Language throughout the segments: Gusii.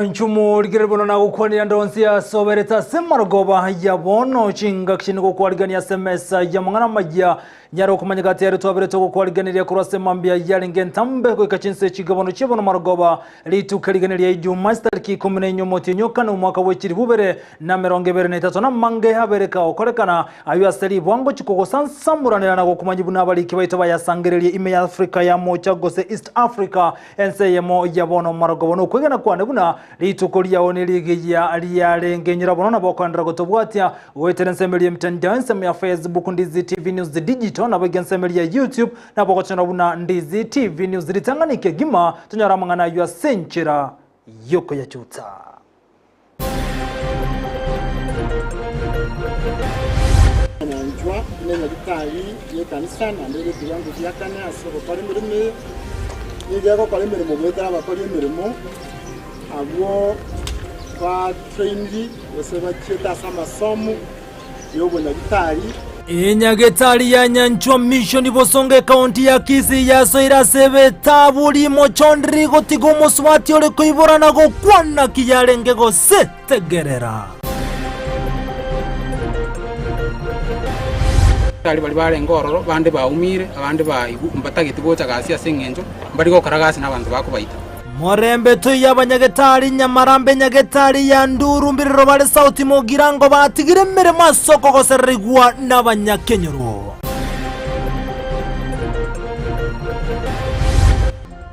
Inchuo morigererie bono nagokwanera ndonsi asoberete ase amarogoba ya bono, chingaki chinde gokwarigania ase emesa y'amang'ana amaya. Nyare okomanya gati ere twaberete ogokwariganeria korwa ase mambia yarenge entambe goika chinse chigabono chia bono marogoba, rituko erigena ria Ijuma, chitariki ikomi na inye omotienyi o kane omwaka bwe chilifu ibere na emerongo ebere na etato, namange abere kagokorekana ayio ase ribwango chikogosansamoranera na gokomanyia buna abariki baito bayasangererie ime ya Afrika ya Mocha gose East Africa. Ense eyemo ya bono marogoba nokwegena kwane buna rituko riao nerigiya riarenge inyora bono nabo okoenderera gotobwatia goetera ensemo eria emitandao ensemo ya Facebook Ndizi TV News Digital naboigo ensemo eria ya YouTube nabo ogochora buna Ndizi TV News ritang'ani kegima tonyore amang'ana ayio ase enchera yokoyachuta. Nyanchwa nenyagitari y'ekanisa naende ere ekewango gia kane ase ogokora emeremo eye. Nigo egokora emeremo goetera abakori emeremo abwo ba trained gose bachiete ase amasomo y'obonyagitari. Enyagetari ya Nyanchwa Mission Bosongo ekaunti ya Kisii yasoire ase ebetabu rimochondiri gotiga omosubati ore koibora na gokwana ki yarenge gose tegerera. Abasikari baria barenge ororo, bande baumire, abande baigwa mbatageti gocha gasi ase engencho mbari gokora gasi nabanto bakobaita. Morembe toiyo abanyagetari nyamarambe nyagetari ya nduru mbirero bare sauti mogirango batigire emeremo ase okogosererigwa nabanyakenyoro.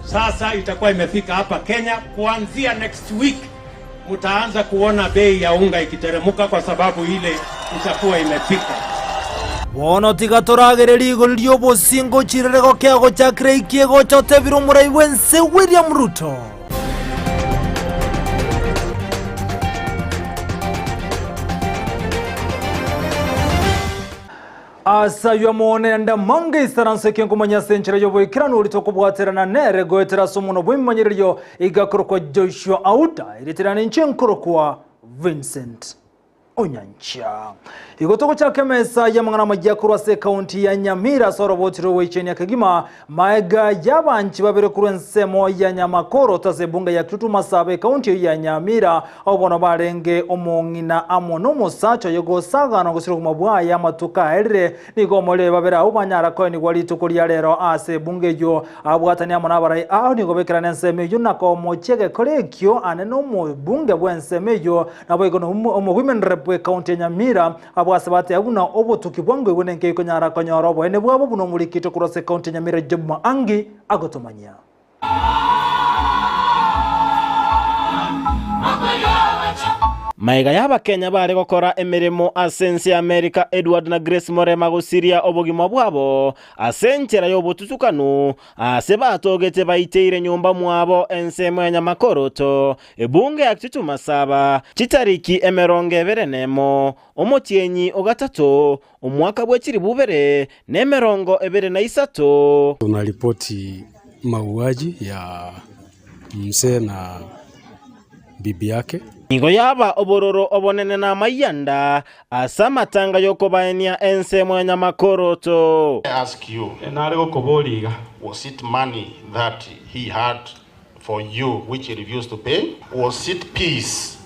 Sasa itakuwa imefika hapa Kenya kuanzia next week, mutaanza kuona bei ya unga ikiteremuka kwa sababu ile itakuwa imefika. Bono tiga toragererie igoro ri'obosingo chirere gokea gochakera eiki egocha otebire omorai bw'ense William Ruto. Ase ayio amo nende amange isaranso eke nkomanya ase enchera y'oboikeranu oria tokobwaterana nere goetera ase omonwa bw'ebimanyererio igakorokwa Joshua Auda, erieta riane inche nkorokwa Vincent Onyancha. Igo togochaka emesa y'amang'ana amayia korwa ase ekaunti ya Nyamira ase oroboti rw'ogoichenia kegima maega y'abanchi babere korwa ensemo ya Nyamakoro ase ebunge ya Kitutu Masaba ekaunti eyio ya Nyamira Abwo bono barenge omong'ina amo nomosacha oye gosagana gosira obogima bwaye amatuko aerire. Nigo omorere babere abwo banyara koenigwa rituko ria rero ase ebunga eyio. Abwatani amo nabarai ao nigo bekerana ensemo eyio na komochia egekora ekio ane nomobunge bw'ensemo eyio naboigo omowomen rep bw'ecounty ya Nyamira. Abwo ase bateba buna obotuki bwango igwe nenki ekonyara konyora oboene bwabo buna omorikito korwa ase ecounty ya Nyamira Job Maangi agotomanyia. Magega y'Abakenya bare gokora emeremo ase ense ya Amerika Edward na Grace Morema gosiria obogima bwabo ase enchera y'obotutukanu ase batogete baiteire nyomba mwabo ensemo ya Nyamakoroto, ebunge ya Kitutu Masaba, chitariki emerongo ebere nemo, omotienyi o gatato, omwaka bwe chilifu ibere na emerongo ebere na isato. Tunaripoti mauaji ya mzee na bibi yake. Nigo yaba obororo obonene na amayianda ase amatanga y'okobaenia ensemo ya nyamakoroto. I ask you, Nare gokoboria iga. was it money that he had for you which he refused to pay? Was it peace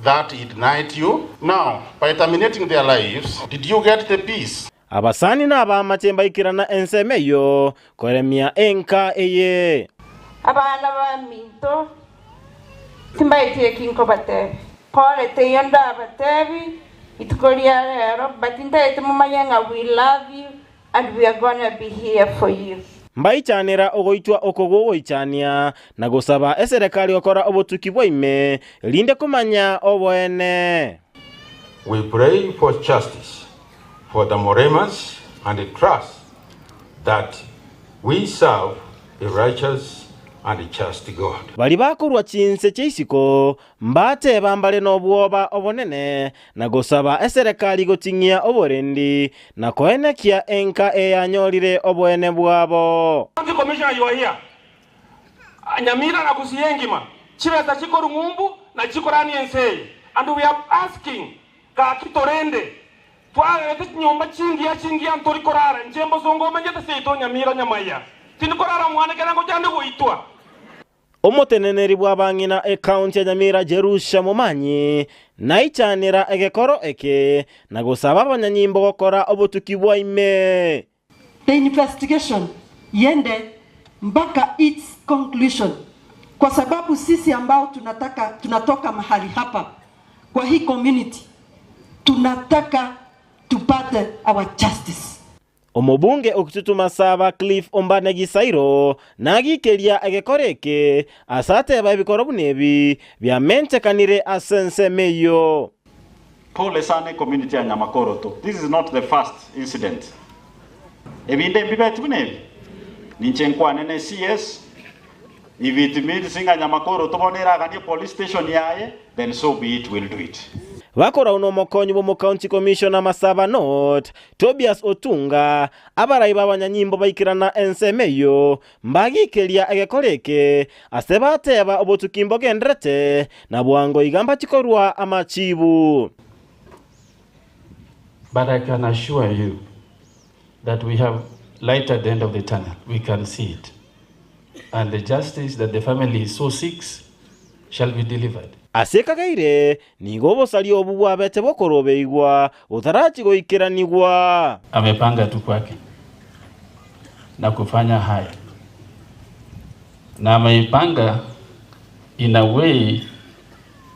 that he denied you? Now, by terminating their lives, did you get the peace? Abasani na abaamache mbaikerana ensemo eyio koremia enka eye. Abana baminto, timbaeti eki nkobatebia. Pole teiyo ndabatebi rituko ria rero, but ntagete momanye ng'a we love you and we are gonna be here for you. Mbaichanera ogoitwa oko gogoichania, na gosaba eserekari gokora obotuki bwa ime, erinde komanya oboene. We pray for justice for the Moremas and trust that we serve a righteous and just God. Baria bakorwa chinse chia isiko mbateba mbare nobwoba obonene, na gosaba eserekari goting'ia oborendi, na koenekia enka eyanyorire oboene bwabo. County Commissioner you are here. Nyamira na Gusii engima chibesa chikorwa ng'umbu na chikorania ense eye and we are asking gaki torende twagerete chinyomba chingiya chingiya ntori korara inche mbosongo omenyete seito Nyamira Nyamaiya tindi korara mwane kere ngochande goitwa. Omoteneneri bw'abang'ina ekaunti ya Nyamira Jerusha Momanyi naichanera egekoro eke na gosaba abanyanyimbo gokora obotuki bwa ime. The investigation iende mpaka its conclusion kwa sababu sisi ambao tunataka tunatoka mahali hapa kwa hii community tunataka tupate our justice. Omobunge o Kitutu Masaba Cliff Ombane Gisairo nagikeria egekoro eke ase ateba ebikoro buna ebi biamentekanire ase ensemo eyio. Pole sana ecommunity ya Nyamakoroto, this is not the first incident. Ebinde mbibeti buna ebi, ninche nkwane ne CS, if it means ng'a Nyamakoroto bono eraganie police station yaye, then so be it, we'll do it. Bakorau nomokonyi bw'omocounty commissioner Masaba North, Tobias Otunga, abarai b'abanyanyimbo baikerana ensemo eyio, mbagikeria egekora eke, ase bateba obotuki mbogenderete, na bwango iga mbachikorua amachibu. But I can assure you that we have light at the end of the tunnel. We can see it. And the justice that the family so seeks shall be delivered. Ase ekageire, nigo obosaria obwo bwabete bokorobeigwa botarachi goikeranigwa. Amepanga tu kwake na kufanya haya na ameipanga in a way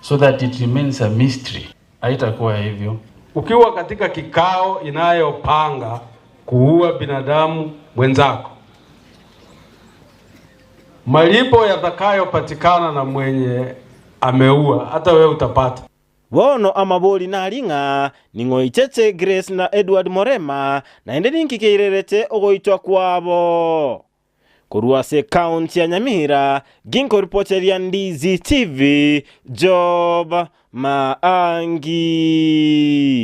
so that it remains a mystery. Haitakuwa hivyo. Ukiwa katika kikao inayopanga kuua binadamu mwenzako, malipo yatakayopatikana na mwenye ameua, hata wewe utapata. Bono amabori nari ng'a ning'o oichete Grace na Edward Morema, naende ninki keirerete ogoitwa kwabo. Korwa ase ekaunti ya Nyamira, ginkoripoteria Ndizi TV, Job Maangi.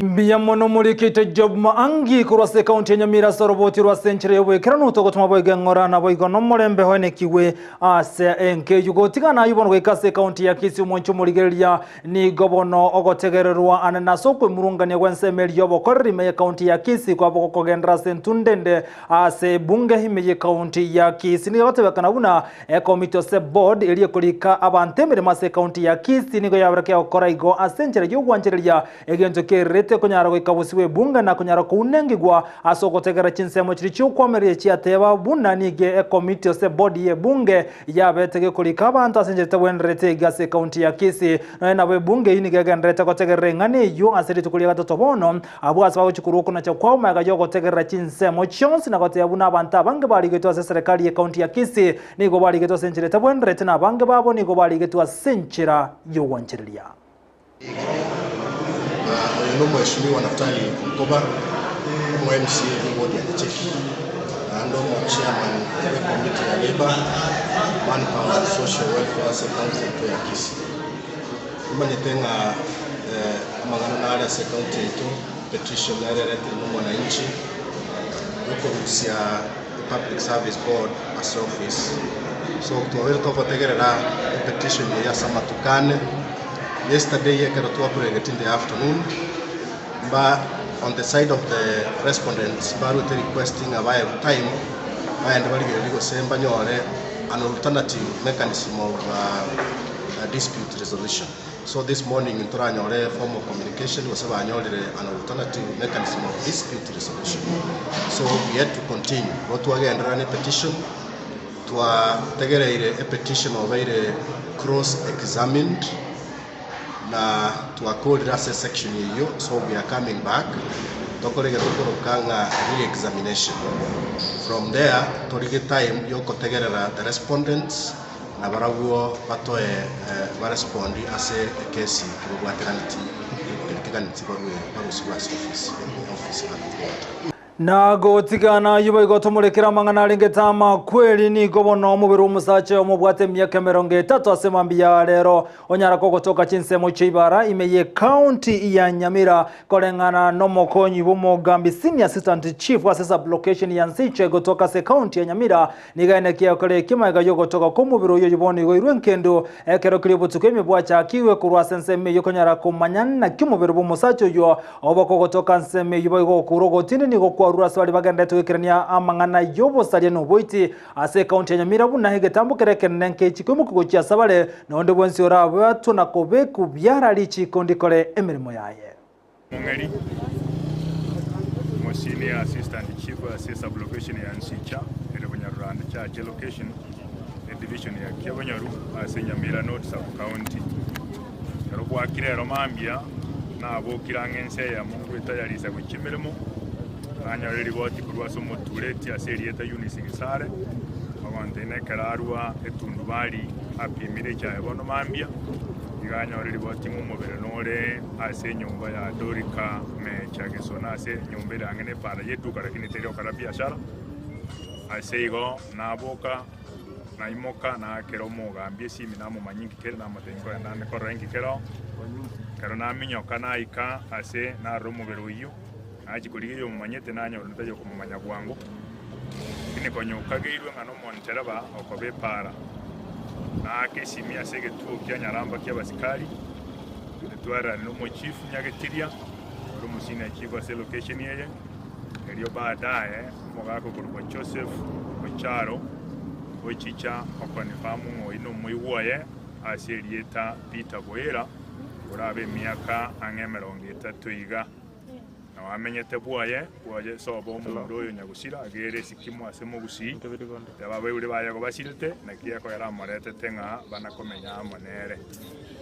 Mbuya mono morikite Job Maangi korwa ase ekaunti ya Nyamira ase oroboti rwa ase enchera y'oboikeranu togotoma boigo eng'ora naboigo nomorembe oenekigwe ase enka eyio. Gotigana ayio bono goika ase ekaunti ya Kisii omonche omorigereria Nigo bono ogotegererwa ane nase okwemurungania gw'ensemo eria y'obokoreri ime y'ekaunti ya Kisii kwaba gokogenderera ase entunda ende ase ebunge ime y'ekaunti ya Kisii. Nigo egotebekana buna ekomiti ase board eria ekorika abanto emeremo ase ekaunti ya Kisii nigo yabera kegokora igo ase enchera y'ogwanchereria egento kererete konyara goika bosio bw'ebunge na konyara kounengigwa ase ogotegerera chinsemo chiria chi'okwamereria chiateba buna nigo ekomiti ase board y'ebunge Yabete gekorika abanto ase enchera etabwenerete iga ase ekaunti ya Kisii. Nonya nabo ebunge eyio nigo egendererete gotegerera eng'ana eyio ase rituko ria gatato bono, abwo ase bagochia korwa okonacha kwabo magega y'ogotegerera chinsemo chionsi na goteba buna abanto abange barigetwe ase eserekari y'ekaunti ya Kisii nigo barigetwe ase enchera etabwenerete na abange babo nigo barigetwe ase enchera y'ogwanchereria. Oyo nomweshimiwa Naftali Onkoba, omo MCA bwe ward ya Nyacheki naende omo chairman bwe committee ya Labour, Manpower and Social Welfare ase county yaito ya Kisii. Omanyete ng'a amang'ana nare ase county yaito, petition nere eretire na omwananchi yokorusia Public Service Board ase office. So twabeire togotegerera epetition eye ase amatuko ane. Yesterday ekero twapuregete in the afternoon, mba on the side of the respondents mbaruete request ng'a baerwe time baende barigererie gose mbanyore an alternative mechanism of dispute resolution. So this morning ntoranyore formal communication gose banyorire an alternative mechanism of dispute resolution. So we had to continue. Igo twagenderera ne petition, twategereire epetition obeire cross examined na twakorire ase section eyio so we are coming back tokore egetokoroka ng'a re-examination. From there torige time yokotegerera the respondents Na barabwo batoe barespondi ase ekesi kebabwateraneti keria keganeti barue barusigwe ase ofisi ofisi at court. Na gotigana ayio boigo tomorekere amang'ana arengete amakweri, nigo bono omobere bw'omosacha oyomo obwate emiaka emerongo etato ase mambia ya rero onyara kogotoka chinsemo chi'ibara ime y'ecounty ya Nyamira Koreng'ana nomokonyi bw'omogambi Senior Assistant Chief ase sub-location ya Nsiche gotoka ase county ya Nyamira nigo aenekia gokora eki magega y'ogotoka kw'omobere oyio bono igo oirwe enkendo ekero keria obotuko ime bwachakigwe korwa ase ensemo eyio konyara komanya naki omobere bw'omosacha oyio oboka ogotoka nsemo eyio boigo gokoura ogotindi nigo kwarure. bwarure ase baria bagenderete goikerania amang'ana y'obosaria na oboiti ase ekaunti ya Nyamira buna egetambo keria ekenene nkechi koimoka gochia ase bare na onde bwensi orabatwe na kobekwa biara richiiko ndikore emeremo yaye. Mong'eri, Omosenior Assistant Chief ase esublocation ya Nsicha ere Bunyaruranda Chache Location, edivision ya Kiabonyoru ase Nyamira North Sub-County. Ekero bwakire ero mambia, nabokire ang'e ense eyemo ngwetayarisa gochia emeremo, nanyora eriboti korwa ase omotureti ase erieta Eunice Gesare, ogontebia nekero arwa etundubari apimire echaye bono mambia, iga anyore eriboti ng'a omobere nore ase enyomba ya Dorika Mecha Gesona ase enyomba ere ang'e nepara y'eduka lakini teri gokora biashara. Ase igo naboka, naimoka, naakera omogambi esimi namomanyia inki kere, namotebia nkorenda ande korora inki kere oo. Ekero naminyoka naika ase narora omobere oyio, nachia korigia oyomomanyete nanyora onde tari okomomanya bwango, lakini konya okageirwe ng'a nomontereba okoba epaara. Naaka esimi ase egetuo kia Nyaramba ki'abasikari, Ntwarerane nomochifu Nyagetiria, ore omosenior chief ase elocation eye, erio baadaye omogaka okorokwa Joseph Ocharo ochicha okonfirm ng'a oyio nomoigwa oye ase erieta Peter Boira, orabe emiaka ang'e emerongo etato iga. Nao amenyete bwoye, bwoye sobo omomura oyo nyagusira, agere esikimu ase mogusii, teba abaibori baye igo basirete, naki ekoera amoretete ng'a bana komenya amo nere.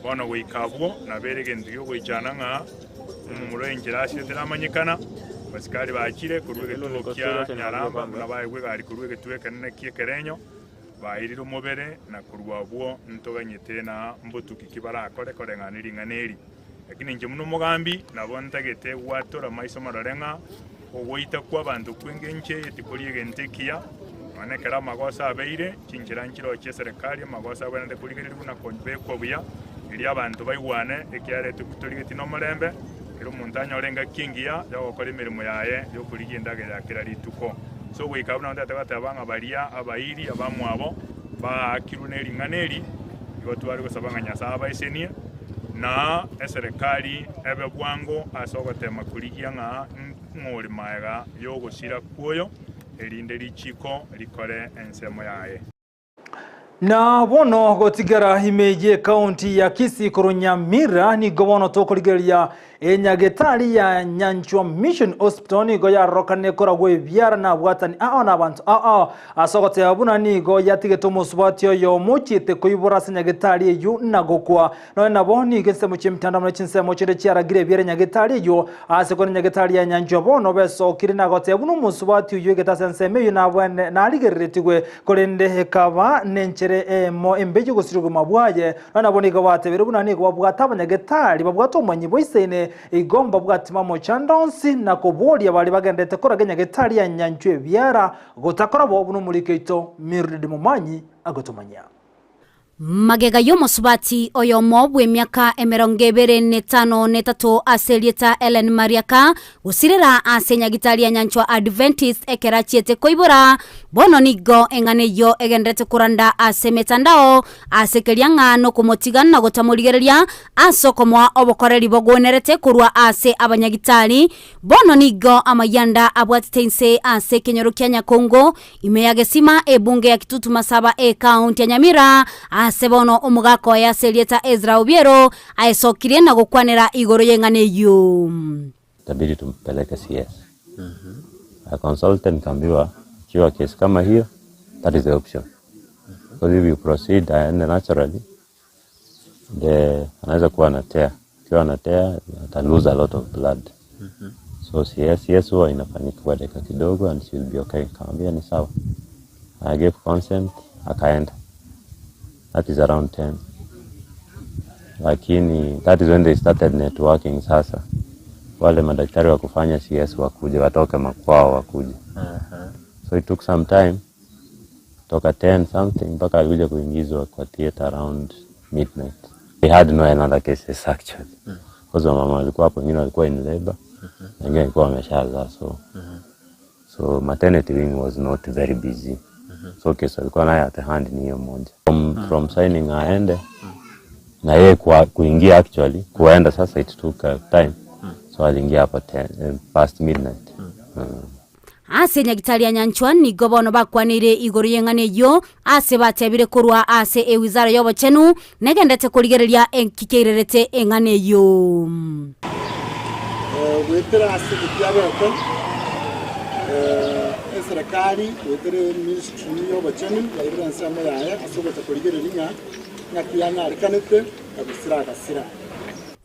Bono goika abwo nabere egento gi'ogoichana ng'a omomura oyo enchera asirete namanyekana, abasikari bachire korwa egetuo kia Nyaramba buna baegwa egari korwa egetuo ekenene ki'ekerenyo, bairire omobere, na korwa abwo ntoganyete na mbotuki ki barakore koreng'ana ne ring'ana eri. Lakini inche buna omogambi nabo ntagete gwatora amaiso marore ng'a ogoita kw'abanto kw'engencho eye tikori egento ekiya, nonya nekero amagoso abeire, chinchera nchireo chi'eserekari, amagoso agwenerete korigererigwa na kobekwa buya, erio abanto baigwane, ekiagera torigetie nomorembe, kera omonto anyore engaki engiya y'ogokora emeremo yaye y'okorigia endagera ya kera rituko. Ase ogoika abwo nabo ntagete goteba ng'a baria abairi abamwabo baakirwe ne ring'ana eri, igo tware gosaba ng'a Nyasae abaesenie, Na eserekari ebe bwango ase ogoteema korigia ng'a ng'ore magega y'ogosira kw'oyo, erinde richiiko rikore ensemo yaye. Na bono gotigera ime y'ekaunti ya Kisii korwa Nyamira nigo bono tokorigereria enyagetari ya Nyanchwa Mission Hospital nigo yarorokane koragwa ebiara nabwatani ao na abanto ao ao Ase ogoteba buna nigo yatigete omosubati oyomo ochiete koibora ase nyagetari eyio na gokwa. Nonya nabo, nigo ensemo chi'emitandao ne chinsemo chinde chiaragire ebiare nyagetari eyio, ase korende nyagetari ya nyanchwa bono besokire na goteba buna omosubati oyio oigete ase ensemo eyio nabwene narigereretigwe, korende ekaba nenchera eyemo embe y'ogosiria obogima bwaye. Nonya nabo nigo batebire buna nigo babwate abanyagetari babwate obomanyi boisaine Igo mbabwati mamochando onsi na koboria baria bagenderete koraga enyagetari ya nyanchwa ebiara, gotakora bo buna omoriki oito Mildred Momanyi agotomanyia. Magega y'omosubati oyomo bw'emiaka emerongo ebere netano netato ase erieta Ellen Mariaka gosirera ase enyagitari ya Nyanchwa Adventist ekero achiete koibora, bono nigo eng'ana eyio egenderete koranda ase emetandao ase keria ng'a nokomotiga na gotamorigereria Ase okomoa obokoreri bogwenerete korwa ase abanyagitari, bono nigo amayanda abwatete inse ase ekenyoro kia Nyakongo, ime ya Gesima, ebunge ya Kitutu Masaba ekaunti ya Nyamira, ase bono omogaka oye ase erieta Ezra Obiero aesokirie na gokwanera igoro y'eng'ana eyio. Itabidi tumpeleke CS. I consulted nikaambiwa ikiwa kesi kama hiyo that is the option. Because if you proceed aende naturally the anaweza kuwa anatea ikiwa anatea ata lose a lot of blood so CS, CS huwa inafanyika kwa dakika kidogo and she will be okay. Nikamwambia ni sawa. I gave consent akaenda. That is around 10 lakini that is when they started networking sasa wale madaktari wa kufanya CS wakuje watoke makwao wakuje so it took some time toka 10 something mpaka alikuja kuingizwa kwa theater around midnight. We had no another cases actually because wamama walikuwa hapo, wengine walikuwa in labor na wengine walikuwa wameshazaa so so maternity wing was not very busy so case walikuwa nayo at hand ni hiyo moja from signing aende na yeye kuingia actually kuenda sasa it took time so aliingia hapo 10, past midnight. Ase Nyagitari ya Nyanchwa nigo bono bakwaneire igoro y'eng'ana eyio ase batebire korwa ase ewizara y'obochenu negendete korigereria enki keirerete eng'ana eyio. Goetera ase ebiabete, eserekari goetera eministry y'obochenu yairire ensemo yaye ase ogocha korigereria ng'a ng'aki yanyarekanete na gosira agasira.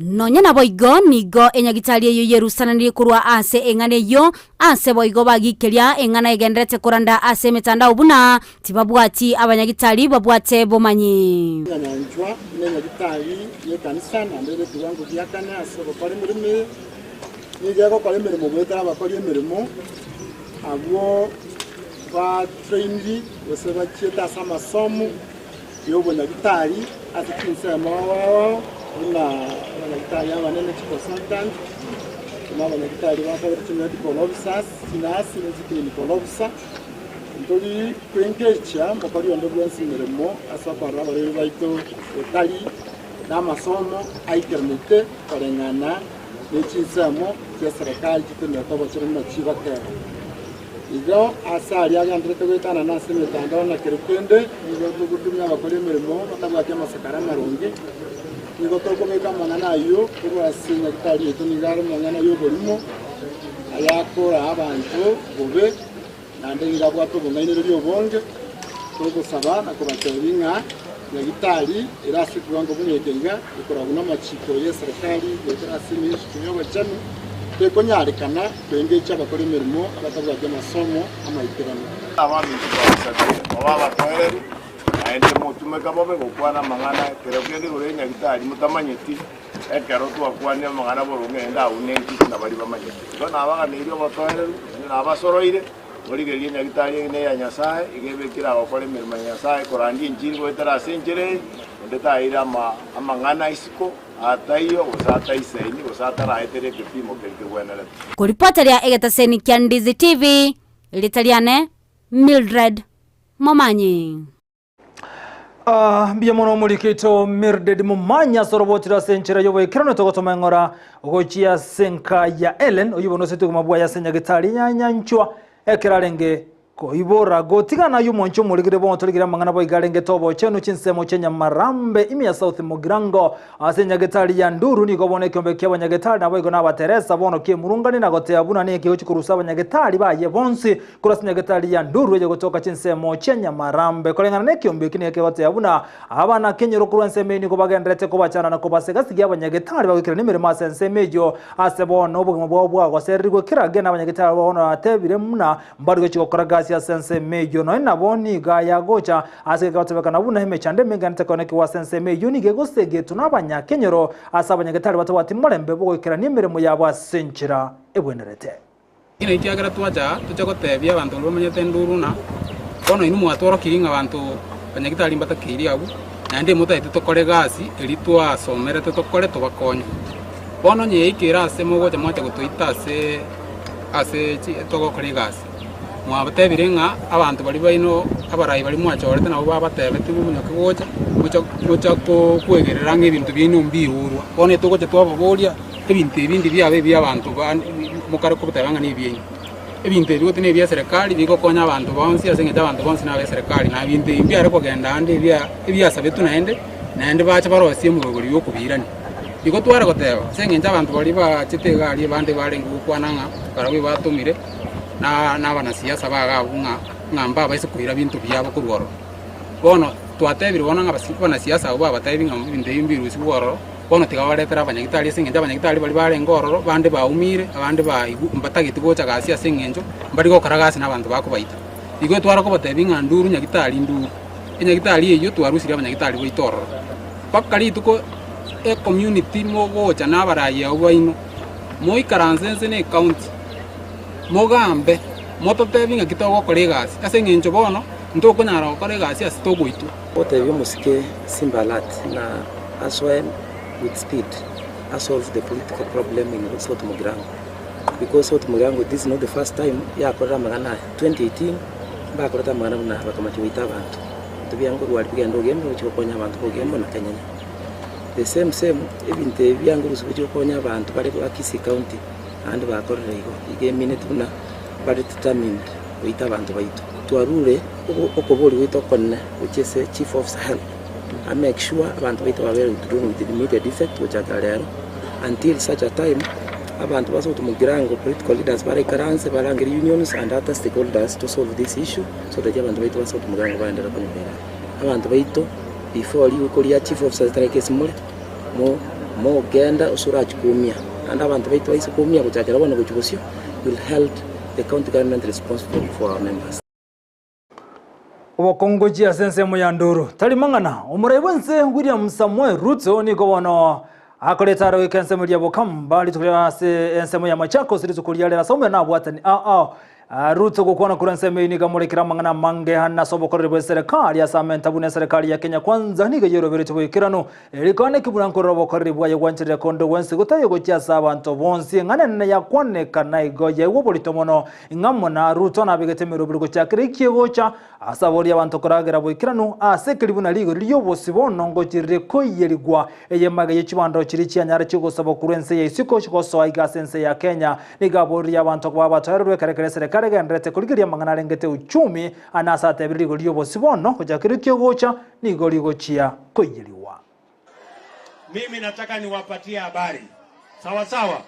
Nonya naboigo nigo enyagitari eyio yerusananirie korwa ase eng'ana eyio, ase boigo bagikeria eng'ana egenderete koranda ase emetandao buna tibabwati abanyagitari babwate bomanyi. Nyanchwa nenyagitari y'ekanisa naende ere ekewango gia kane ase ogokora emeremo eye. Nigo egokora emeremo goetera abakori emeremo abwo ba trained gose bachiete ase amasomo y'obonyagitari ase chinsemo ao ao buna abanyagitari abanene chiconsultant, buna abanyagitari ba kabere chimedical officers, chinurse ne chiclinical officer. Ntori koengechia mokori onde bwensi emeremo ase okorora abarwaire baito otari namasomo aikeranete koreng'ana ne chinsemo chi'eserekari chitenerete obochenu buna chigoteba. Igo aase aria agenderete goetanana ase emetandao na kero kende nigo togotumia abakori emeremo batabwati amasakara amaronge. Nigo tokobeka amang'ana ayio korwa ase nyagitari yaito nigo are amang'ana y'oborimo ayakoraa abanto bobe naende nigo abwate obong'ainereria obonge. Togosaba na kobatebia ng'a nyagitari ere ase ekiwango buna eke iga ekoragwa namachiko y'eserekari goetera ase eministry y'obochenu tekonyarekana koengecha abakori emeremo abatabwati amasomo amaikeranu. Abaminto twabasabire mobe abatoereru, naende motumeka bobe gokwana amang'ana ekero kende igoro y'enyagitari motamanyeti, ekero twakwanire amang'ana boronge naende agwo nentwe buna baria bamanyete. Igo nabaganeirie obotoereru, naende nabasoroire, morigererie enyagitari eye neya Nyasae, iga ebekire agokora emeremo ya Nyasae, korandia enchiri goetera ase enchera eye, onde taeire amang'ana isiko, Ataiyo, gose ataisaini, gose ataraetere ekepimo keria kegwenerete. Koripoteria egetaseni kia Ndizi TV, erieta riane Mildred Momanyi. Ah, mbuya mono omoriki oito Mildred Momanyi ase orobotiro ase enchera y'oboikeranu togotoma eng'ora gochia ase enka ya Ellen oyio bono osetwe obogima bwaye ase nyagetari ya Nyanchwa ekero arenge Koibora gotigana ayio omonche omorigire bono torigire amang'ana boigo arengete obochenu chinsemo chia Nyamarambe ime ya South Mugirango ase enyagetari ya Nduru nigo bono ekiombe kia abanyagetari naboigo na abateresa bono kiemurungani na goteba buna neke gochi korusa abanyagetari baye bonsi korwa ase enyagetari ya Nduru eye gotoka chinsemo chia Nyamarambe koreng'ana nekiombe eki nigo kegoteba buna abana kenyoro korwa ensemo eyio nigo bagendererete kobachana na kobasegasigia abanyagetari bagoikerania emeremo ase ensemo eyio ase bono obogima bwabo bwagosererigwe kera gena abanyagetari bono batebire buna Mbare gochia gokora gasi ase ensemo eyio, nonya nabo nigo ayagocha ase egotebekana buna emechando emenge tekonekigwa ase ensemo eyio nigo egosegetwa nabanyakenyoro ase abanyagetari batabwati morembe bw'ogoikerania emeremo yabo ase enchera ebwenerete. Inwe ekiagera twacha aa, toche gotebia abanto baria bamenyete enduru ng'a, Bono inwe mwatworokirie ng'a abanto banyagitari mbatakeiri abwo, naende motagete tokore egasi eria twasomerete tokore tobakonye. Bono onye yaikire ase mogocha mwacha gotoita ase. Ase togokora egasi, mwabatebire ng'a abanto baria baino abarai baria mwachorete nabo babatebetie momonyoke gocha, mocha mocha kwegerera ng'a ebinto biaino mbirurwa. Bono togocha twababoria, ebinto ebi ndi biaba ebia abanto bande mokare koteba ng'a nebiaino. Ebinto ebi gose nebia eserekari bigokonya abanto bonsi ase eng'encho abanto bonsi nabe eserekari na ebinto ebi mbiare kogenda ande ebia ebiasabetwe naende, naende bache barosie emoroberi ya okobirania. Igo tware goteba, ase engencho abanto baria bachete iga aria bande barenge gokwana ng'a barabwo ebatomire na abanasiasa ba iga abwo ng'a ng'a mbabaise koira binto biabo korwa ororo. Bono twatebire bono ng'a abanasiasa abwo babatebi ng'a ebinto ebi mbirusigwe ororo, bono tiga babaretere abanyagitari ase engencho abanyagitari baria barenge ororo bande baumire abande baigw mbatageti gocha gasi ase eng'encho mbari gokora gasi na abanto bakobaita. Igo tware kobatebi ng'a nduru nyagitari nduru, enyagitari eyio twarusirie abanyagitari baito ororo. Mpaka rituko ecommunity mogocha na abarai abwo baino, moikaranse inse na ecounty, mogambe, mototebie ng'aki togokora egasi, ase eng'encho bono ntokonyara gokora egasi ase togoitwa. Gotebia omosike Simba Alert na asoe with speed asolve the political problem in South Mugirango because South Mugirango this is not the first time yakorire amang'ana aya, 2018 mbakorete amang'ana buna aya bakamachia goita abanto. Ebinto biango rwari bigende ogembe gochia gokonya abanto b'ogembo na kenyenya. The same same ebinto ebi biango gose gochia gokonya abanto bare ba Kisii county naende bakorire igo. Igo emineti buna Bare determined goita abanto baito. Twarure okoboria gwaito okonene gochia ase Chief Officer Health a make sure abanto baito babere withdrawn with immediate effect gochakera rero until such a time abanto ba South Mugirango political leaders baraikaranse barangere unions and other stakeholders to solve this issue so that abanto baito ba South Mugirango baenderere konyora egasi. Abanto baito before rituko ria Chief Officer ritarenge esimore mo mogenda ase orachie koumia naende abanto baito baise koumia gochakera bono gochia bosio will held the county government responsible for our members. Obokongu gochia ase ensemo ya Nduru. Tari mang'ana, omorai bw'ense William Samoei Ruto nigo bono akorete aro goika ensemo eria Bokamba rituko ria ase ensemo ya Machakos rituko ria rero ase omobere nabwatani ao ao. Ruto gokwana korwa ensemo eyio nigo amorekire amang'ana amange ane ase obokoreri bw'eserekari ase amenta buna eserekari ya Kenya Kwanza nigo yeroberetie boikeranu Erikwana eki buna nkorora obokoreri bwaye gwancherera konde gwensi gotaiyo gochia ase abanto bonsi, eng'ana enene yakwanekana igo yaigwa oborito mono, ng'a muna Ruto nabegete emeroberi gochakera ekie gocha ase aboria abanto koragera boikeranu ase ekeri buna rigori ri'obosi bono ngochirire koiyerigwa eyemage ye chibando chiria chianyara chigosabwa korwa ense ya isiko gosoa iga ase ense ya Kenya. Nigo aboririe abanto koba abatoererwa ekero ekero eserekari egendererete korigereria amang'ana arengete uchumi ane ase atebire rigori ri'obosi bono gochakera ekie gocha nigo rigochia koiyerigwa. Mimi nataka niwapatie habari sawa sawa.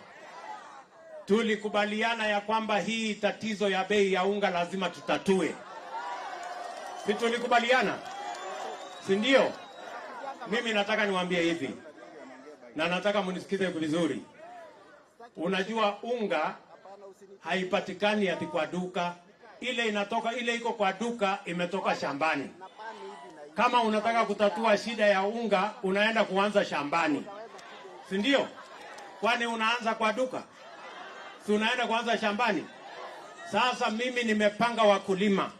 Tulikubaliana ya kwamba hii tatizo ya bei ya unga lazima tutatue, si tulikubaliana? Si ndio? Mimi nataka niwaambie hivi, na nataka munisikize vizuri. Unajua unga haipatikani ati kwa duka, ile inatoka ile iko kwa duka imetoka shambani. Kama unataka kutatua shida ya unga, unaenda kuanza shambani, si ndio? Kwani unaanza kwa duka? Si unaenda kuanza shambani? Sasa mimi nimepanga wakulima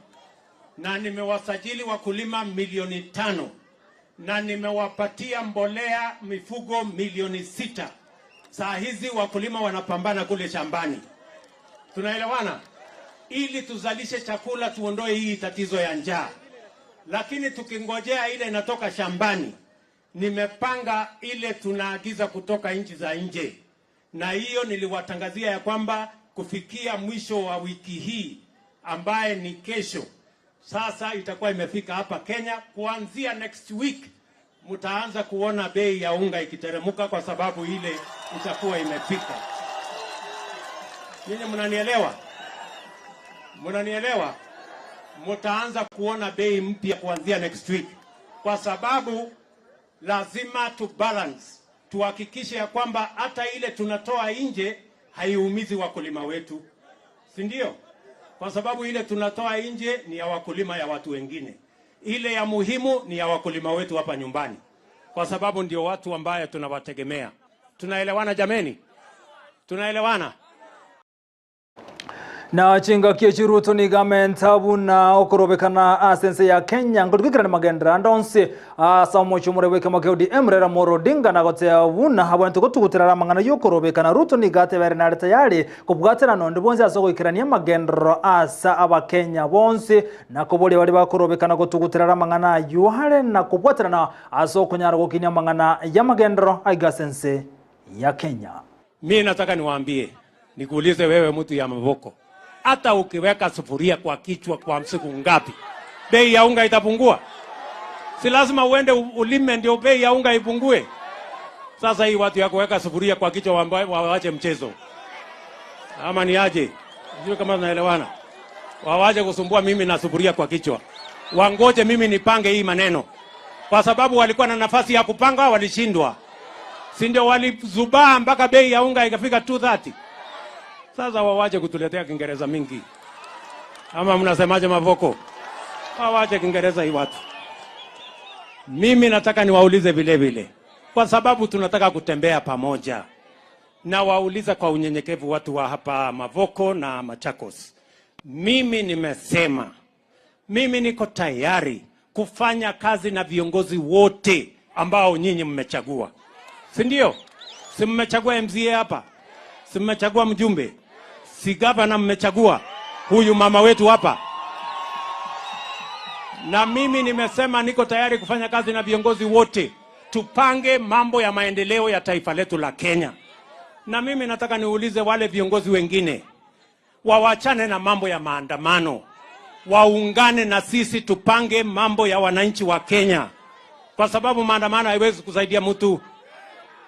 na nimewasajili wakulima milioni tano na nimewapatia mbolea mifugo milioni sita. Saa hizi wakulima wanapambana kule shambani, tunaelewana, ili tuzalishe chakula, tuondoe hii tatizo ya njaa. Lakini tukingojea ile inatoka shambani, nimepanga ile tunaagiza kutoka nchi za nje, na hiyo niliwatangazia ya kwamba kufikia mwisho wa wiki hii ambaye ni kesho, sasa itakuwa imefika hapa Kenya. Kuanzia next week mtaanza kuona bei ya unga ikiteremuka, kwa sababu ile itakuwa imefika. Nyinyi mnanielewa? Mnanielewa? Mtaanza kuona bei mpya kuanzia next week, kwa sababu lazima tu balance, tuhakikishe ya kwamba hata ile tunatoa nje haiumizi wakulima wetu, si ndio? Kwa sababu ile tunatoa nje ni ya wakulima ya watu wengine, ile ya muhimu ni ya wakulima wetu hapa nyumbani, kwa sababu ndio watu ambaye tunawategemea. Tunaelewana jameni? Tunaelewana? Na chingaki echi Ruto nigo amenta buna okorobekana ase ense ya Kenya nkorigikera magenderero ande onsi ase omochie omore bw'ekeama kia ODM Raila Amolo Odinga na goteba buna abwenerete gotugutera amang'ana y'okorobekana. Ruto nigo ateba ere nare tayari kobwatana nonde bwonsi ase ogoikerania amagenderero ase abakenya bonsi na koboria baria bakorobekana gotugutera amang'ana ayio are na kobwaterana ase okonyara gokinia amang'ana y'amagenderero aiga ase ense ya Kenya. Mimi nataka niwaambie, nikuulize wewe mtu ya Mavoko, hata ukiweka sufuria kwa kichwa kwa siku ngapi, bei ya unga itapungua? Si lazima uende ulime ndio bei ya unga ipungue? Sasa hii watu ya kuweka sufuria kwa kichwa wawache mchezo, ama ni aje? Sijui kama tunaelewana. Wawache kusumbua mimi na sufuria kwa kichwa, wangoje mimi nipange hii maneno, kwa sababu walikuwa na nafasi ya kupanga, walishindwa si ndio walizubaa mpaka bei ya unga ikafika 230. Sasa wawache kutuletea Kiingereza mingi, ama mnasemaje Mavoko? Wawache Kiingereza hii watu. Mimi nataka niwaulize vile vile, kwa sababu tunataka kutembea pamoja, na wauliza kwa unyenyekevu watu wa hapa Mavoko na Machakos. Mimi nimesema mimi niko tayari kufanya kazi na viongozi wote ambao nyinyi mmechagua, si ndio? Si mmechagua MCA hapa, si mmechagua mjumbe, si gavana mmechagua huyu mama wetu hapa. Na mimi nimesema niko tayari kufanya kazi na viongozi wote, tupange mambo ya maendeleo ya taifa letu la Kenya. Na mimi nataka niulize wale viongozi wengine Wawachane na mambo ya maandamano, waungane na sisi tupange mambo ya wananchi wa Kenya, kwa sababu maandamano haiwezi kusaidia mtu.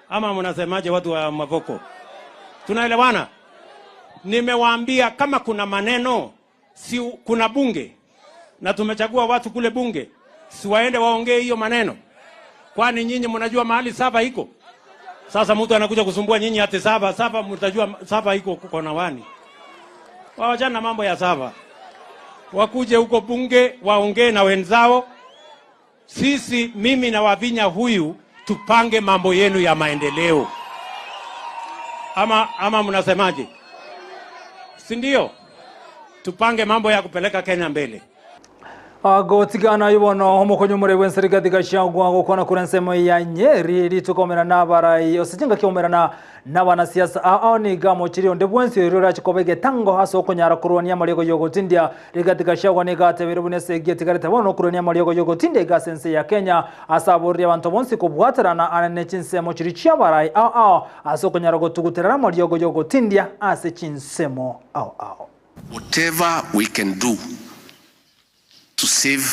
Ama mnasemaje, watu wa Mavoko? Tunaelewana? Nimewaambia kama kuna maneno, si kuna bunge na tumechagua watu kule bunge, si waende waongee hiyo maneno? Kwani nyinyi mnajua mahali saba iko? Sasa mtu anakuja kusumbua nyinyi ati saba saba, mtajua saba iko kona wani? Wawachana na mambo ya saba, wakuje huko bunge waongee na wenzao. Sisi, mimi na Wavinya huyu, tupange mambo yenu ya maendeleo, ama ama mnasemaje? Si ndio? Tupange mambo ya kupeleka Kenya mbele. Agotigana ibono omokonyo more bwenserikati gashagwa gokwana kura ensemo ya Nyeri ritukomerana n'abarai osichinga kiomerana n'abanasiasa ao niga mochiri onde bwensi orio rachikoba egetango ase okonyara korwania amariogo yogotindia. Rigathi Gachagua niga atebire buna esegi etigarete bono okorwania amariogo yogotindia iga ase ense ya Kenya ase aborire abanto bonsi kobwaterana ane ne chinsemo chiri chiabarai ao ao ase okonyara gotuguterera amariogo yogotindia ase chinsemo ao ao. Whatever we can do to save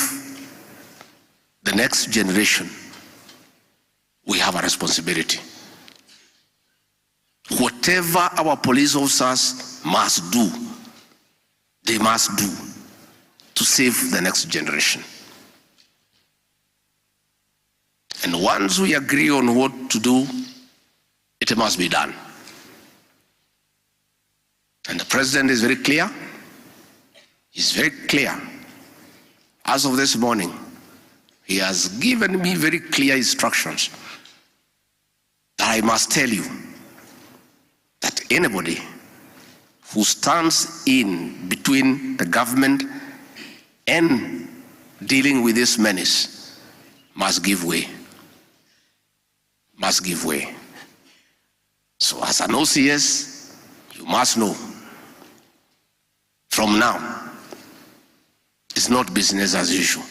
the next generation, we have a responsibility. Whatever our police officers must do, they must do to save the next generation. And once we agree on what to do, it must be done. And the president is very clear. He's very clear. As of this morning, he has given me very clear instructions that I must tell you that anybody who stands in between the government and dealing with this menace must give way. Must give way. So as an OCS, you must know from now, it's not business as usual.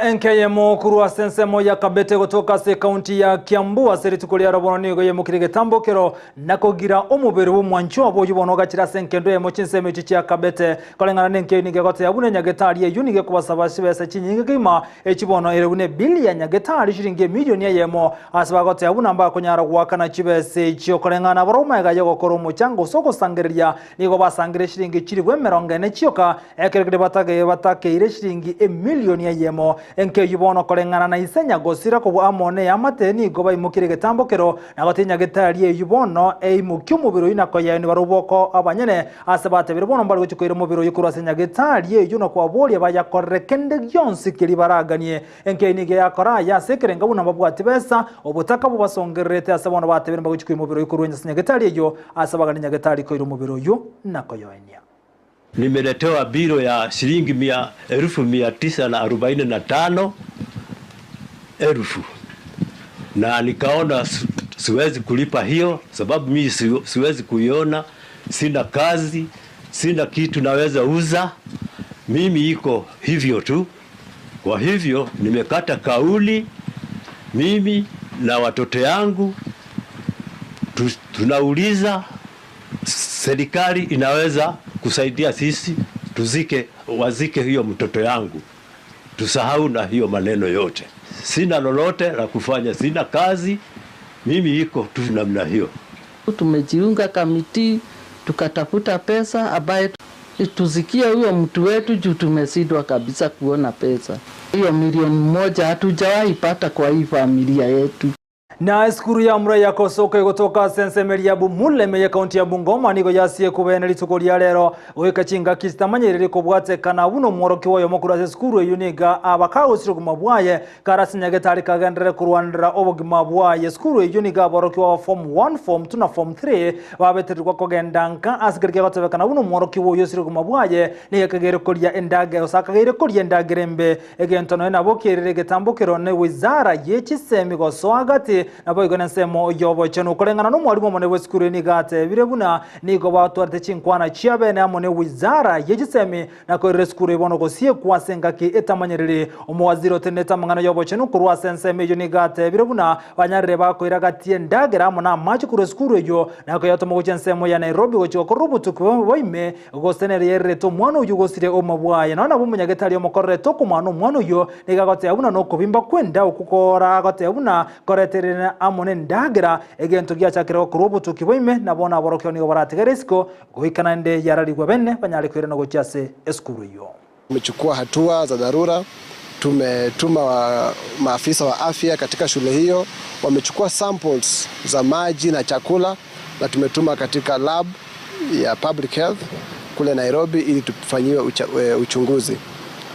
Enkeyemo korwa ase ensemo ya Kabete gotoka ase ekaunti ya Kiambu ase rituko ria robono nigo yemokire getambokero na kogira omobere bw'omwancho obo oywo bono ogachire ase enkendo eyemo chinsemo echi chia Kabete. Koreng'ana na enkeyio nigo egoteya buna enyagetari eywo nigo ekobasaba chibesa chinyinge kegima echi bono ere buna ebili ya nyagetari shiringi emilioni eyemo ase bagoteya buna mbakonyara goakana chibesa echio. Koreng'ana barobwo magega ya ogokora omochango ase ogosangereria nigo basangire shiringi chilifu emerongo ene chioka ekero keria batage batakeire shiringi emilioni eyemo. Enkeyio bono koreng'ana na ise nyagosira kobua amo na eamate nigo baimokire egetambokero na gotiga nyagetari eyio bono eimokie omobere oyio na koyaenia barobwo oko abanyene ase batebire bono mbare gochia koira omobere oyio korwa ase nyagetari eyio na kobaboria bayakorere kende gionsi keria baraganie. Enkeyio nigo yakora aya ase ekerengo buna mbabwati besa obotaka bobasongererete ase bono batebire mbagochia koira omobere oyio korwa ase nyagetari eyio ase baganie nyagetari koira omobere oyio na koyoenia. Nimeletewa biro ya shilingi mia, 945,000 na nikaona siwezi kulipa hiyo, sababu mimi siwezi kuiona, sina kazi, sina kitu naweza uza, mimi iko hivyo tu. Kwa hivyo nimekata kauli, mimi na watoto yangu tunauliza serikali inaweza kusaidia sisi tuzike, wazike hiyo mtoto yangu, tusahau na hiyo maneno yote. Sina lolote la kufanya, sina kazi, mimi iko tu namna hiyo. Tumejiunga kamiti tukatafuta pesa ambaye tuzikie huyo mtu wetu juu tumeshindwa kabisa kuona pesa. Hiyo milioni 1 hatujawahi pata kwa hii familia yetu. Na esukuru ya mura ya kosoka egotoka sensemeri ya Bumuleme ya kaunti ya Bungoma nigo yasie kubene rituko ria rero goika chingaki chitamanyerere kobwatekana buno omworoki oyomo korwa ase esukuru eywo niga abakagosire obogima bwaye kare ase nyagetari kagenderere korwanera obogima bwaye. Esukuru eywo niga aboroki wa form 1, form 2 na form 3 babetererwa kogenda nka ase keri kegotebekana buno omworoki oyo osire obogima bwaye niga kagere koria endagera gose akagere koria endagera embe egento noe nabo kerere egetambokero ne wizara ye chisemi gosoa gati. Naboigo nensemo y'obochenu. Koreng'ana nomwalimu omonene bw'esukuru eye nigo atebire buna nigo batwarete chinkwana chiabene amo ne wizara ye chisemi na koirera esukuru eye bono gosiekwa ase engaki etamanyeriri. Omowaziri otenenete amang'ana y'obochenu korwa ase ensemo eyio nigo atebire buna banyarire bakoira gati endagera amo namache korwa esukuru eyio na koyatoma gochia ensemo ya Nairobi gochia gokorera obotuki bwa ime gose nere yairerete omwana oyio gosire oboma bwaye. Nonya nabo omonyagetari omokorerete okomwana omwana oyio nigo agoteba buna nokobimba kw'enda okwo koragoteba buna koretererane amo nendagera, egento giachakire gokorwa obotuki bwa ime, na bono aborokigwa nigo baratigare isiko goika naende yararigwe bene banyare koirana gochia ase esukuru eyio. Tumechukua hatua za dharura, tumetuma wa maafisa wa afya katika shule hiyo, wamechukua samples za maji na chakula na tumetuma katika lab ya public health kule Nairobi ili tufanyiwe uchunguzi.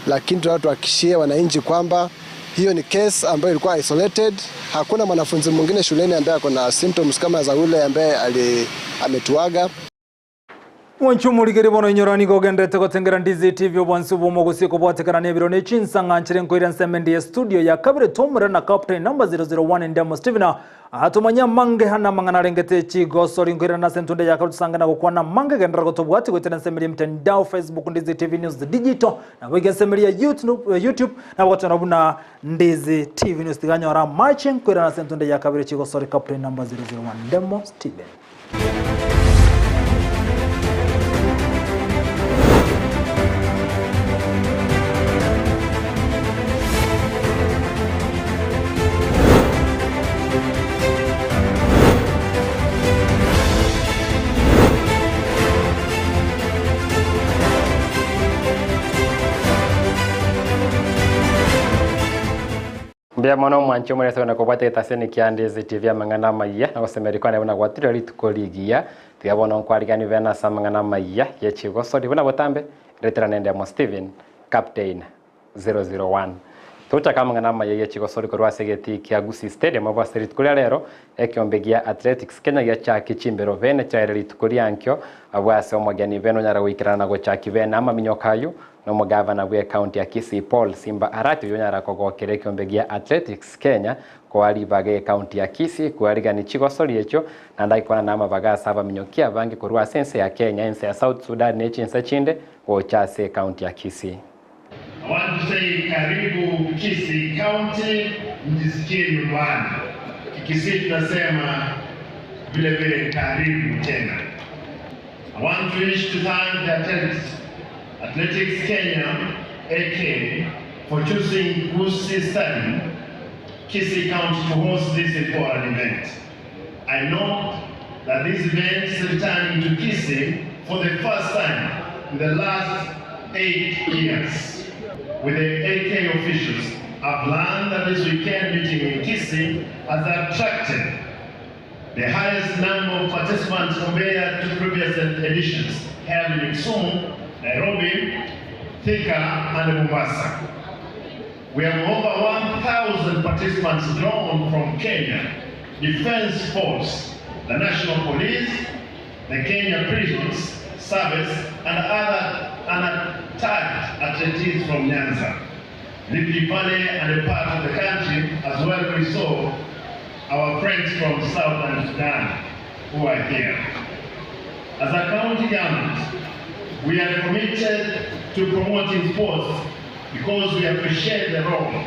Lakini tunataka tuhakikishie wananchi kwamba hiyo ni case ambayo ilikuwa isolated. Hakuna mwanafunzi mwingine shuleni ambaye ako na symptoms kama za ule ambaye ametuaga. Mwanche omorigeri bono inyora nigo ogenderete gotengera Ndizi TV obwansu bw'omogusi kobwatekana n'ebiro ne chinsang'a nchire nkoira ensemo ende ya studio ya kabere tomorera na captain number 001 Ndemo Steven atomanye amange hana amang'ana arengete chigosori nkoirana nase entunde ya kabere tosange na gokwana amange genderera gotobwati goetera ensemo eria mtandao Facebook Ndizi TV News Digital nabo iga ensemo eria YouTube nabo gotonyora buna Ndizi TV News tiganyora amache nkoirana nase entunde ya kabere chigosori captain number 001 Ndemo Steven. Mbuya mono omwanchi omorese one kobwata egetaseni kia Ndizi TV amang'ana amayia na gosemeria kwane buna gwatirwe rituko rigiya. Tiga bono nkwariganie bene ase amang'ana amayia ye chigosori buna botambe retera nende amo Stephen Captain 001. Tochaka amang'ana amaya ye chigosori korwa ase egetii kia Gusii Stadium abwo ase rituko ria rero ekiombe gia Athletics Kenya giachaki chimbero bene chiaere rituko riankio abwo ase omogeni bene onyara goikerana na gochaki bene amaminyoka ayio Nomogavana bw'ecounty ya Kisii Paul Simba Arati oyio onyara kogokera ekiombe gia Athletics Kenya koa ribaga ecounty ya Kisii koarigani chigosori echio naende agikwana na amabaga ase abaminyoki abange korwa ase ense ya Kenya, ense ya South Sudan ne chinse chinde gocha ase ecounty ya Kisii. I want to say karibu Kisii County, mjisikie nyumbani. Kikisii tunasema vile vile karibu tena. I want to wish to thank the Athletics, Athletics Kenya, AK, for choosing Gusii Stadium, Kisii County to host this important event. I know that this event is returning to Kisii for the first time in the last 8 years. With the AK officials, I've learned that this weekend meeting in Kisii has attracted the highest number of participants compared to previous editions held in Kisumu, Nairobi, Thika, and Mombasa. We have over 1,000 participants drawn from Kenya, Defense Force, the National Police, the Kenya Prisons Service, and other unattached athletes from Nyanza, Rift Valley, and a part of the country, as well we saw our friends from Southern Sudan who are here. As a county government, we are committed to promoting sports because we appreciate the role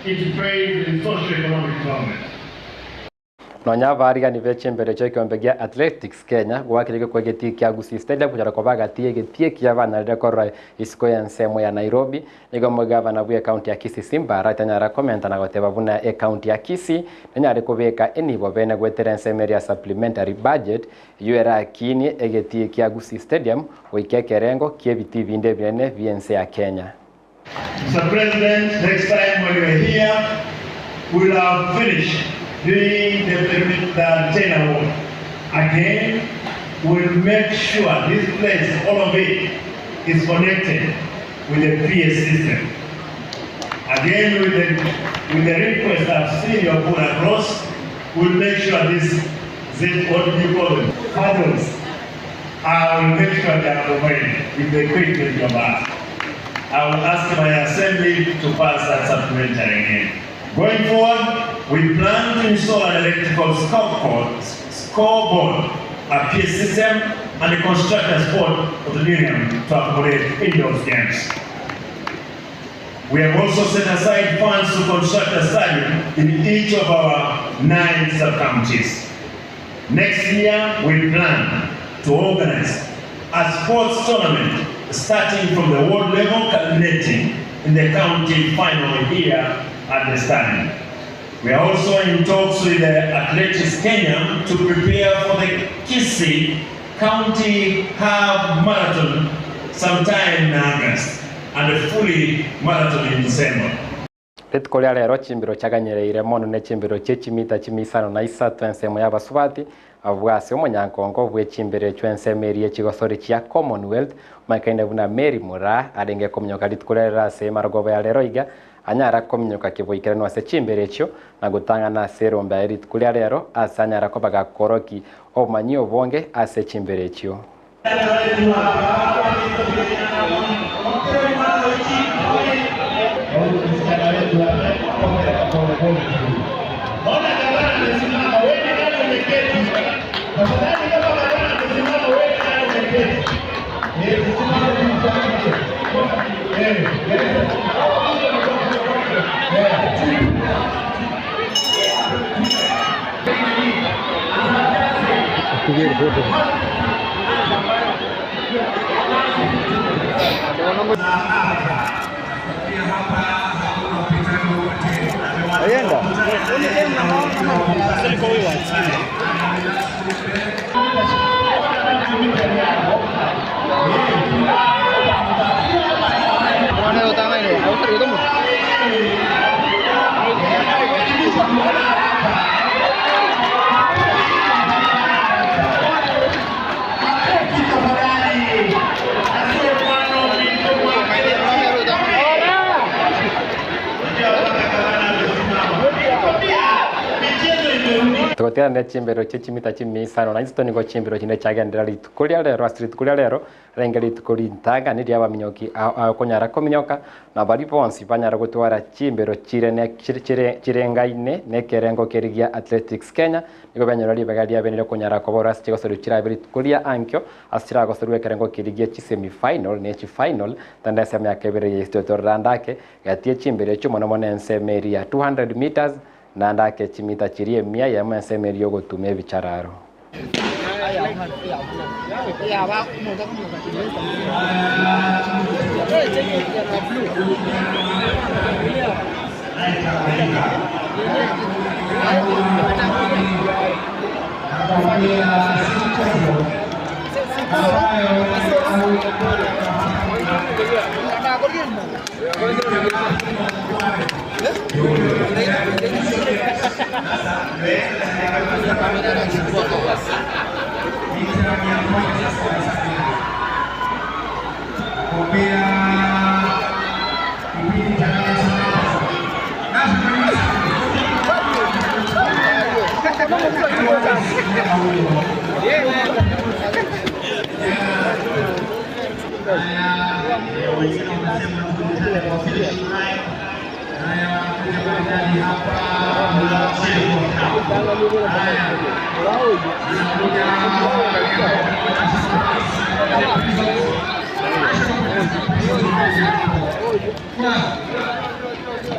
it plays in socio-economic development. Nonya abaarigani be chimbero chia ekiombe gia Athletics Kenya goakire egekwa egetii kia Gusii Stadium gochara koba agati y'egetii ekiya banarire korora isiko y'ensemo ya Nairobi. Nigo omogavana bwe ekaunti ya Kisii Simba Arati anyara komenta na goteba buna ekaunti ya Kisii nenyare kobeka enibo bene goetera ensemo eria ya supplementary budget eyio erakinie egetii kia Gusii Stadium goika ekerengo ki'ebitii binde ebinene bi'ense ya Kenya. Mr. President, next time when you are here, we'll have finished doing the perimeter retaining wall. Again, we'll make sure this place, all of it, is connected with the PA system. Again, with the request I've seen you put across, we'll make sure this, this what do you call them, paddles, I will make sure they are provided with the equipment you have asked. I will ask my assembly to pass that supplementary again. Going forward, We plan to install an electrical scoreboard, scoreboard, a PA system, and construct a sport auditorium to accommodate indoor games. We have also set aside funds to construct a stadium in each of our nine sub-counties. Next year, we plan to organize a sports tournament starting from the world level, culminating in the county final here at the stadium. We are also in talks with the Athletics Kenya to prepare for the Kisii County Half Marathon sometime in August and a fully marathon in December. Rituko ria rero chimbero chiaganyereire mono ne chimbero chie chimita chimisano na isato ensemo ya abasubati abwo ase omonyankongo bwe chimbero echio ensemo eria echigosori chia Commonwealth omanyekaine buna Mary Moraa arenge kominyoka rituko ria rero ase emarogoba ya rero iga anyara kominyoka keboikeranu ase chimbero echio na gotang'ana ase erombe aye rituko ria rero ase anyara koba gakoroki obomanyi obonge ase chimbero echio. Tũgũtigana chimbero chie chimita chimisano na isato nigo chimbero chinde chiagendera rituko ria rero ase rituko ria rero renge rituko rintang'ani ria abaminyoki okonyara kominyoka na baria bonsi banyara gotwara chimbero chirene chirengaine na ekerengo keria gia Athletics Kenya nigo benyora ribaga riabenire konyara kobora ase chigosorio chirabe rituko ria ankio ase chiragosorwa ekerengo keria gia chisemifinal na echifinal tanda ase emiaka ebere yaisire tororandake gatie chimbero echio mono mono ensemo eria ya 200 meters nandake chimita chiria emia yamo ensemo eria ogotuma ebichararo.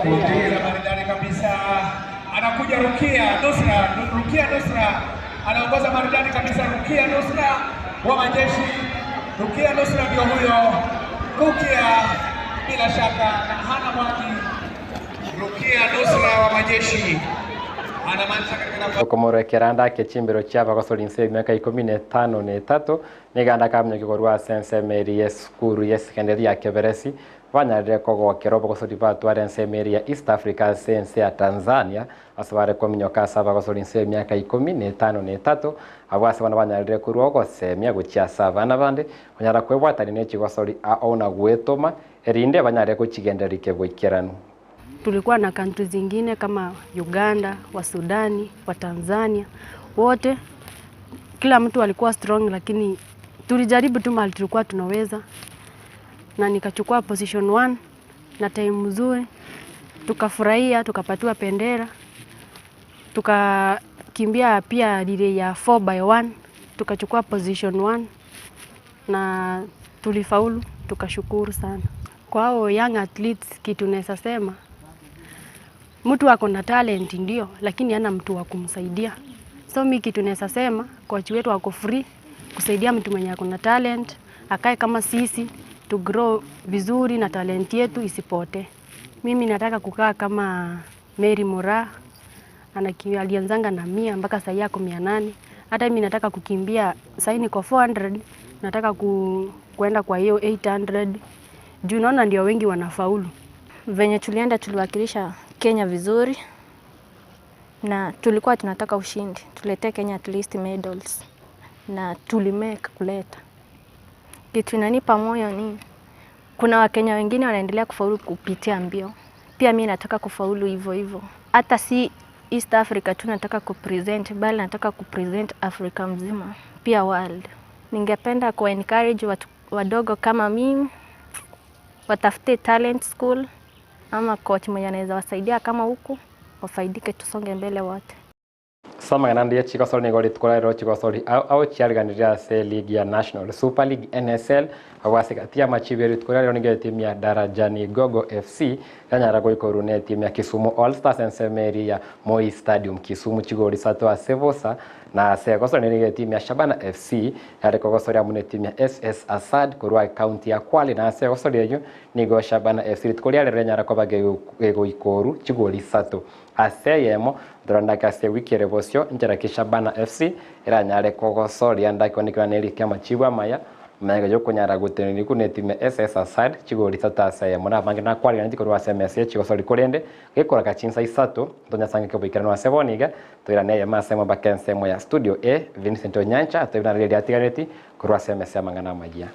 Mpira maridadi kabisa, anakuja Rukia Nusra, Rukia Nusra anaongoza maridadi kabisa, Rukia Nusra wa majeshi. Rukia Nusra ndio huyo Rukia, bila shaka na hana mwaki. Rukia Nusra wa majeshi anamaliza katika nafasi Okomorekera ndake chimbero chia abagosori nse emiaka ikumi na etano na etato niganda kaminyoki korwa ase ensemo eria ya esukuru ya esekendary ya Keberesi banyarire kogokera obogosori batwara ensemo eria ya East Africa ase ense ya Tanzania ase bare kominyoka ase abagosori nse emiaka ikumi na etano na etato abwo ase bono banyarire korwa ogosemia gochia ase abana bande konyara kwebwatania na echigosori ao na gwetoma erinde banyare gochigendereri keboikeranu. Tulikuwa na country zingine kama Uganda, wa Sudani, wa Tanzania, wote kila mtu alikuwa strong, lakini tulijaribu tu mahali tulikuwa tunaweza, na nikachukua position 1 na time mzuri, tukafurahia, tukapatiwa bendera. Tukakimbia pia relay ya 4 by 1 tukachukua position 1 na tulifaulu, tukashukuru sana. Kwa hao young athletes, kitu naweza sema mtu ako na talent ndio, lakini hana mtu wa kumsaidia. So mi kitu naweza sema coach wetu ako free kusaidia mtu mwenye ako na talent akae kama sisi to grow vizuri na talent yetu isipotee. Mimi nataka kukaa kama Mary Moraa anaki, alianzanga na 100 mpaka sahii ako 800. Hata mimi nataka kukimbia sahii niko 400, nataka kuenda kwa hiyo 800 juu naona ndio wengi wanafaulu. Venye tulienda tuliwakilisha Kenya vizuri na tulikuwa tunataka ushindi, tuletee Kenya at least medals na tulimake kuleta. Kitu inanipa moyo ni kuna Wakenya wengine wanaendelea kufaulu kupitia mbio, pia mi nataka kufaulu hivyo hivyo, hata si East Africa tu nataka kupresent, bali nataka kupresent Africa mzima, pia world. Ningependa ku encourage watu wadogo kama mimi watafute talent school ama coach mwenye anaweza wasaidia kama huku, wafaidike, tusonge mbele wote. Ase amang'ana ande ye chigosori nigo rituko ria rero chigosori ao ao chiariganirie ase eligi ya National Super League, NSL, agwo ase gati y'amachibi ya rituko ria rero nigo etimu ya Darajani Gogo FC yanyara goika orwo na etimu ya Kisumu All Stars ensemo eria ya Moi Stadium Kisumu chigori isato ase bosa na ase egosori nigo etimu ya Shabana FC yare kogosoria amo na etimu ya SS Assad korwa ekaunti ya Kwale na ase egosori eyio nigo Shabana FC rituko ria rero yanyara koba gegoika orwo chigori isato ase eyemo Ntorandake ase ewiki ere bosio, inchera ki Shabana FC eranyare kogosoria ndake one ne erike amachibu amaya, magega yokonyara gotenenigwa ne etimu ya SS Assad chigori isato ase eyemo. Na abange nakwariganeti korwa ase emesa ye chigosori korende gekoraka chinsa isato tonyasange oboikeranu ase bono iga toirane eyemo ase eyemo mpaka ensemo ya studio A Vincent Onyancha atobe naro riria atigareti korwa ase emesa y'amang'ana amayia.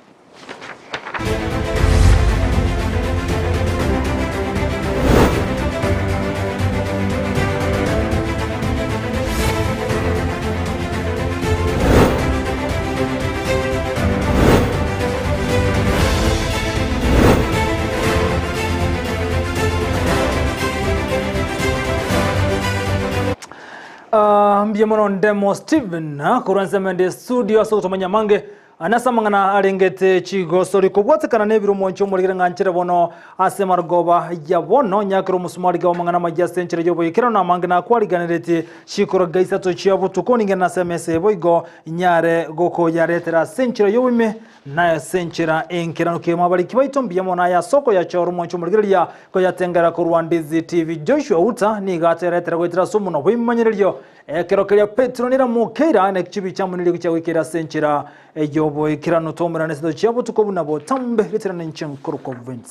Ah, mbuya mono Ndemo Steven ah, korwa ensemo ende studio ase ogotomanya amange Ase amang'ana arengete chigosori kobwatekana nebiro omonche omorigere ng'a nchere bono ase marogoba ya bono nyakere omosumari gao amang'ana amayia ase enchera y'oboikeranu na amange nakwariganeretie chikoroga isato chia botuko ningende ase emesa eye boigo nyare gokoyaretera ase enchera y'oboime na ase enchera enkeranu kegima abariki baito mbuya mono aye ase okoyachora omonche omorigereria koyatengera korwa Ndizi TV Joshua Uta nigo ateretera goetera ase omonwa bw'ebimanyererio Ekero keria Petero neramokeira, na chibi chiamoniririe gochia goikera ase enchera y'oboikeranu. Twaumerane ase chia botuko buna botambe, ritirane inche nkorokwa Vincent.